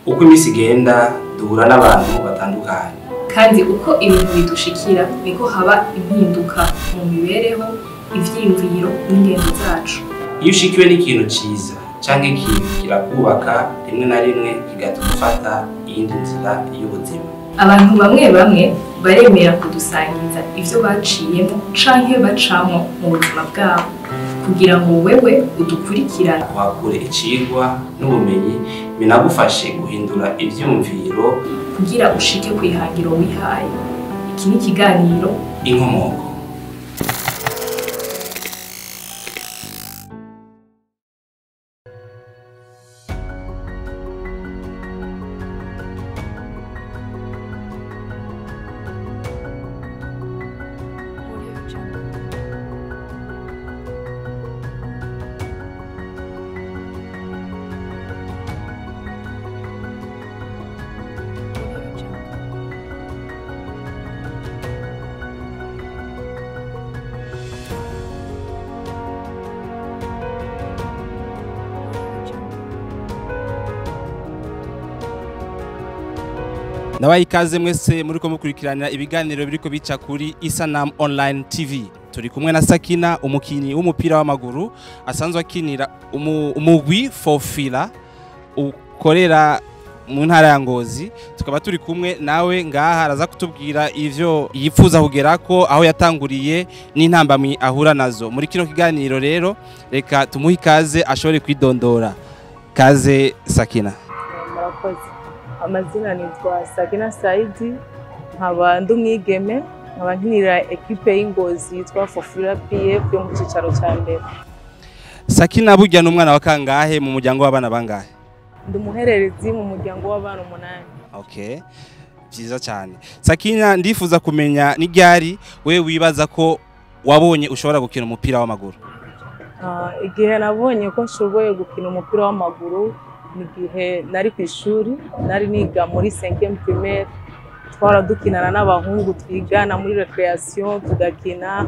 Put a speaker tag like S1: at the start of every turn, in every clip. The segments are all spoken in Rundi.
S1: Uko iminsi igenda, duhura n'abantu batandukanye.
S2: Kandi uko ibintu bidushikira, niko haba impinduka mu mibereho, ivyiyumviro n'ingendo zacu.
S1: Iyo ushikiwe n'ikintu ciza canke ikintu kirakubaka, rimwe na rimwe kigatuma ufata iyindi nzira y'ubuzima.
S2: Abantu bamwe bamwe baremera kudusangiza ivyo baciyemo canke bacamwo mu buzima bwabo kugira ngo wewe udukurikirane
S1: uhakure icigwa n'ubumenyi binagufashe guhindura ivyumviro
S2: kugira ushike kw'ihangiro wihaye. Iki ni ikiganiro
S1: Inkomoko. Nabaye ikaze mwese muriko mukurikiranira ibiganiro biriko bica kuri Isanam Online TV. Turi kumwe na Sakina, umukinyi w'umupira w'amaguru asanzwe akinira umugwi Fofila ukorera mu ntara ya Ngozi. Tukaba turi kumwe nawe ngaha, araza kutubwira ivyo yifuza kugerako, aho yatanguriye n'intambamyi ahura nazo. Muri kino kiganiro rero reka tumuhe ikaze ashobore kwidondora. Kaze Sakina.
S3: Murakoze. Amazina nitwa Sakina Saidi, nkaba ndi umwigeme, nkaba nkinira ekipe y'Ingozi yitwa Fofila PF yo mu cicaro ca mbere.
S1: Sakina, burya n'umwana wa kangahe mu muryango w'abana bangahe?
S3: Ndi umuhererezi mu muryango w'abana 8.
S1: Okay, vyiza cyane. Sakina, ndifuza kumenya ni ryari we wibaza ko wabonye ushobora gukina umupira w'amaguru?
S3: Igihe nabonye ko nshoboye gukina umupira w'amaguru ni igihe nari ku ishuri, nari niga muri 5e primaire. Twara dukinana n'abahungu twigana muri recreation, tugakina,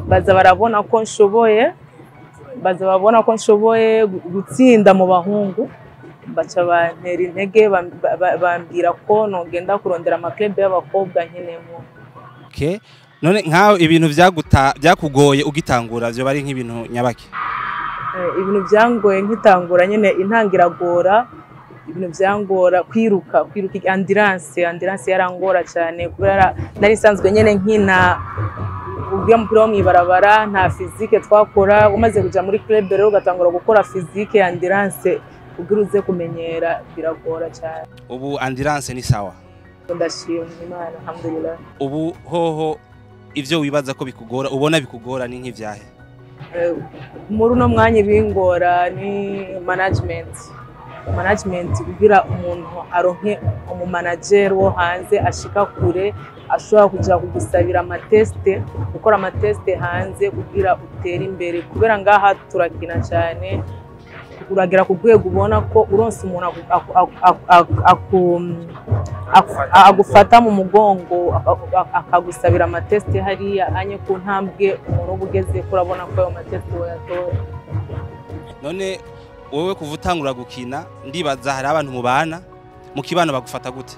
S3: baza barabona ko nshoboye, baza babona ko nshoboye gutsinda mu bahungu, baca bantera intege, bambwira ko nogenda kurondera amaklebe y'abakobwa nkinemo.
S1: Okay. None nkaho ibintu byakugoye ugitangura vyo bari nk'ibintu nyabaki?
S3: Ibintu byangoye nkitangura nyene, intangiragora, ibintu byangora kwiruka endurance yarangora cyane, kubera nari sanzwe nyene nkina ubwo mupira wo mwibarabara, nta physique twakora. Umaze kuja muri club rero ugatangura gukora physique, endurance kugira uze kumenyera biragora cyane.
S1: Ubu endurance ni sawa?
S3: Ndashima Imana, alhamdulillah.
S1: Ubu hoho ivyo wibaza ko bikugora, ubona bikugora ni nk'ivyahe?
S3: Muri uno mwanya bingora ni management kugira umuntu aronke umumanager wo hanze ashika kure, ashobora kuja kugusabira amateste, gukora amateste hanze kugira utere imbere, kubera ngaha turakina cyane, uragera ku rwego ubona ko uronse umuntu agufata mu mugongo akagusabira amateste hariya anye ku ntambwe umuntu ugeze kurabona ko ayo mateste wayatora.
S1: None wewe kuva utangura gukina, ndibaza hari abantu mubana mu kibano bagufata gute?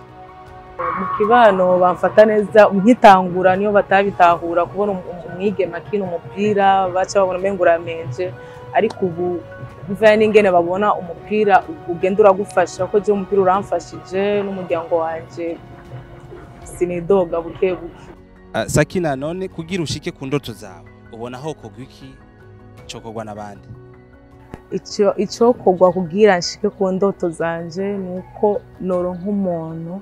S3: Mu kibano bamfata neza, nkitangura niyo batabitahura kubona umwigeme akina umupira, baca babona umengo uramenje, ariko ubu bivanye n'ingene babona umupira ugenda uragufasha, ko je umupira uramfashije n'umuryango wanje, sinidoga buke buke.
S1: Sakina, none kugira ushike ku ndoto zawe ubona aho kogwa iki cokogwa n'abandi?
S3: Ico kogwa kugira nshike ku ndoto zanje nuko noronka umuntu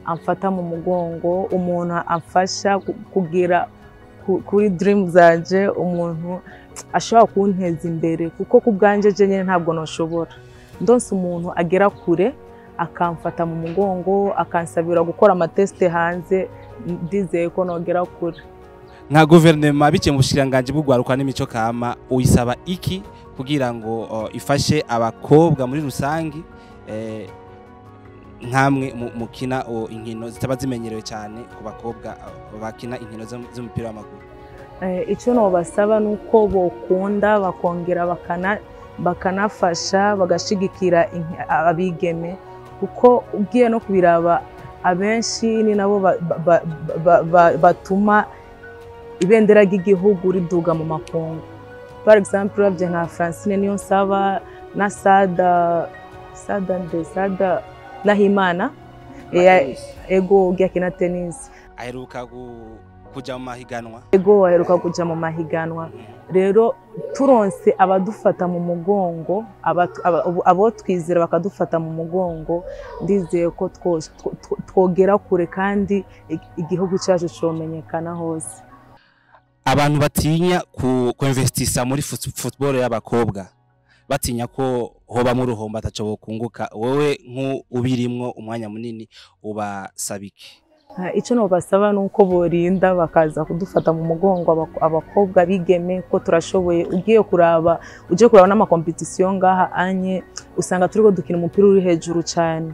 S3: amfata mu mugongo, umuntu amfasha kugira kuri dream zanje, umuntu ashobora kunteza imbere, kuko ku bwanje je nyene ntabwo noshobora. Ndonse umuntu agera kure akamfata mu mugongo, akansabira gukora amateste hanze, ndizeye ko nogera kure.
S1: Nka guverinoma biciye mu bushikiranganji bw'ugwaruka n'imico kama, uyisaba iki kugira ngo ifashe abakobwa muri rusangi nkamwe mukina inkino zitaba zimenyerewe cyane ku bakobwa bakina inkino z'umupira w'amaguru?
S3: Icyo nobasaba nuko bokunda bakongera bakanafasha bagashigikira abigeme, Kuko ugiye no kubiraba, abenshi ni nabo batuma ibendera ry'igihugu riduga mu makungu. Par exemple, uravye nka Francine Niyonsaba na Sada Sada nde Sada Nahimana, ego, ugiye akina tennis.
S1: Aheruka kuja mu mahiganwa.
S3: Ego, aheruka kuja mu mahiganwa. Rero turonse abadufata mu mugongo, abo twizera bakadufata mu mugongo, ndizeye ko twogera kure kandi igihugu cyacu comenyekana hose.
S1: Abantu batinya ku kuinvestisa muri football y'abakobwa, batinya ko hoba mu ruhombo, ataco bokunguka, wowe nk'ubirimwo umwanya munini ubasaba iki?
S3: Icyo nobasaba ni uko borinda bakaza kudufata mu mugongo, abakobwa bigeme, ko turashoboye. Ugiye kuraba, uje kuraba n'amakompetisiyo ngaha anye, usanga turiko dukina umupira uri hejuru cyane.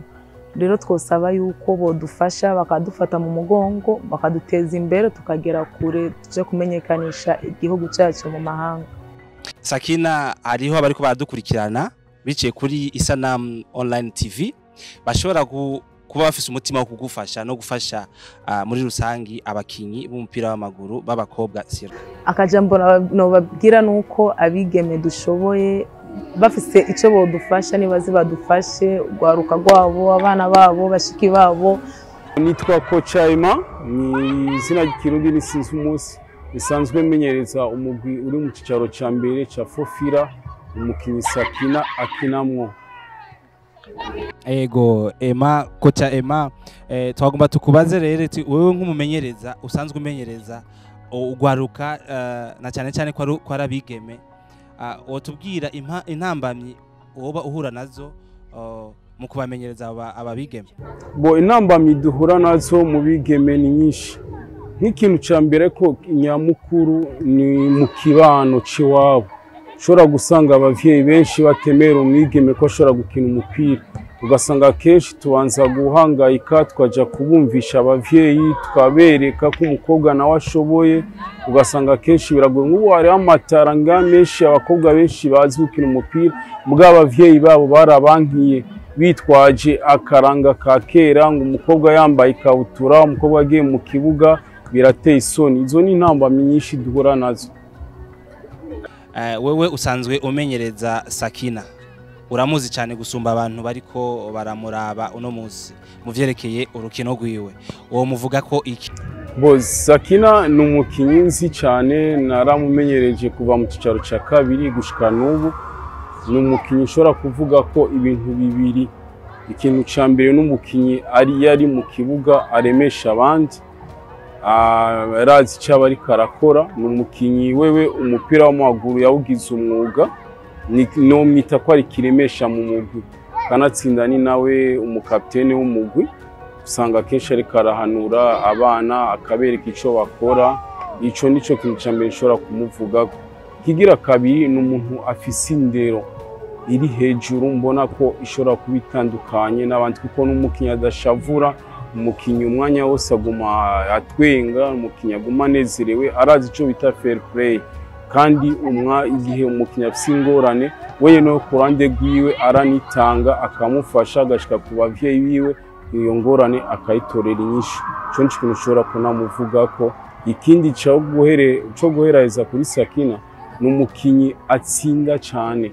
S3: Rero twosaba yuko bodufasha, bakadufata mu mugongo, bakaduteza imbere, tukagera kure, tuje kumenyekanisha igihugu cyacu mu mahanga.
S1: Sakina, hariho abariko baradukurikirana biciye kuri Isanamu Online TV bashobora kuba bafise umutima wo kugufasha no gufasha muri rusangi abakinyi b'umupira w'amaguru b'abakobwa siro.
S3: Akajambo nobabwira nuko abigeme dushoboye. Bafise icyo bodufasha, nibaze badufashe, urwaruka rwabo, abana babo, bashiki babo.
S4: Nitwa Kocha Emma, ni izina ry'ikirundi ni Sinzi Umunsi. Risanzwe menyereza umugwi uri mu cicaro ca mbere ca Fofira, umukinyi Sakina akinamwo.
S1: Ego Emma, kocha Emma, twagomba tukubaze rero wewe nk'umumenyereza usanzwe umenyereza ugwaruka, na cyane cyane ko ari abigeme, wotubwira intambamyi woba uhura nazo mu kubamenyereza aba bigeme?
S4: Bo, intambamyi duhura nazo mu bigeme ni nyinshi. Nk'ikintu ca mbere ko nyamukuru ni mu kibano c'iwabo. Ushobora gusanga abavyeyi benshi batemera umwigeme ko ashobora gukina umupira, ugasanga akenshi tubanza guhangayika, tukaja kubumvisha abavyeyi, tukabereka ko umukobwa nawe ashoboye. Ugasanga akenshi biragoye. Nk'ubu hariho amataranga menshi, abakobwa benshi bazi gukina umupira, mugabo abavyeyi babo barabankiye, bitwaje akaranga ka kera ngo umukobwa yambaye ikabutura, umukobwa agiye mu kibuga birateye isoni. Izo ni intambamyi nyinshi duhura nazo.
S1: Wewe usanzwe umenyereza Sakina, uramuzi cyane gusumba abantu bariko baramuraba uno munsi. Mu vyerekeye urukino rwiwe, uwo muvuga ko iki?
S4: Bo, Sakina ni umukinyi nzi cyane, naramumenyereje kuva mu cyicaro cya kabiri gushika n'ubu. Ni umukinyi ushobora kuvuga ko ibintu bibiri. Ikintu cya mbere, n'umukinyi ari yari mu kibuga aremesha abandi, arazi icyo aba ariko arakora. Ni umukinyi wewe umupira w'amaguru yawugize umwuga, nomwita ko ari kiremesha mu mugwi, kanatsinda ni nawe umukapitene w'umugwi. Usanga akenshi ariko arahanura abana, akabereka icyo bakora. Ico nico kintu cya mbere nshobora kumuvugako. Kigira kabiri, ni umuntu afise indero iri hejuru, mbona ko ishobora kuba itandukanye n'abandi, kuko n'umukinyi adashavura, umukinyi umwanya wose aguma atwenga, umukinyi aguma anezerewe, arazi ico bita fair play. Kandi umwa igihe umukinyi afise ingorane, wenyene no ku ruhande rwiwe aranitanga, akamufasha, agashika ku bavyeyi biwe, iyo ngorane akayitorera inyishu. Ico nico kintu ushobora kunamuvugako. Ikindi co guheraheza kuri Sakina, ni umukinyi atsinda cane,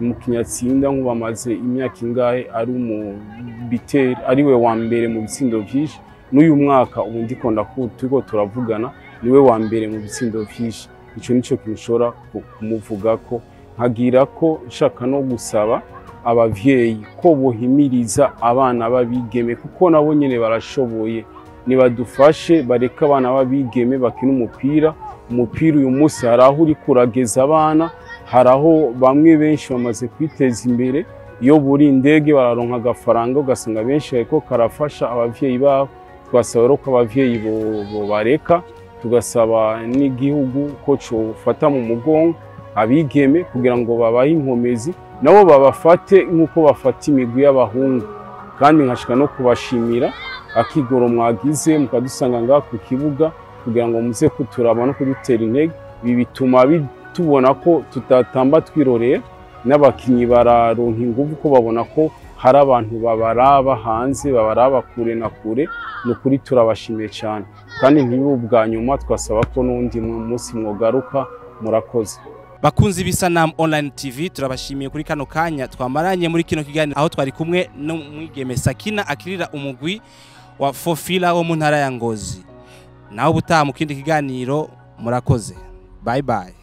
S4: umukinyi atsinda. Nk'ubu amaze imyaka ingahe ari umubiteri, ariwe wa mbere mu bitsindo vyinshi. N'uyu mwaka ubu ndiko turiko turavugana, niwe wa mbere mu bitsindo vyinshi. Ico nico kintu ushobora kumuvugako. Nkagira ko nshaka no gusaba abavyeyi ko bohimiriza abana b'abigeme, kuko nabo nyene barashoboye. Nibadufashe bareke abana b'abigeme bakina umupira. Umupira uyu munsi hari aho uriko urageza abana, hari aho bamwe benshi bamaze kwiteza imbere. Iyo buri indege bararonka agafaranga, ugasanga benshi bariko karafasha abavyeyi babo. Twasaba rero ko abavyeyi bobareka, tugasaba n'igihugu ko cofata mu mugongo abigeme kugira ngo babahe inkomezi, nabo babafate nk'uko bafata imigwi y'abahungu. Kandi nkashika no kubashimira akigoro mwagize mukadusanga ngaha ku kibuga kugira ngo muze kuturaba no kudutera intege. Ibi bituma tubona ko tutatamba twirorera, n'abakinyi bararonka inguvu ko babona ko Hari abantu babaraba hanze, babaraba kure na kure. Ni ukuri turabashimiye cyane, kandi ntibibe ubwa nyuma. Twasaba ko n'undi munsi mwogaruka. Murakoze.
S1: Bakunzi b'Isanamu Online TV, turabashimiye kuri kano kanya twamaranye muri kino kiganiro, aho twari kumwe n'umwigeme Sakina akirira umugwi wa Fofila wo mu ntara ya Ngozi. Naho ubutaha mu kindi kiganiro. Murakoze, bye bye.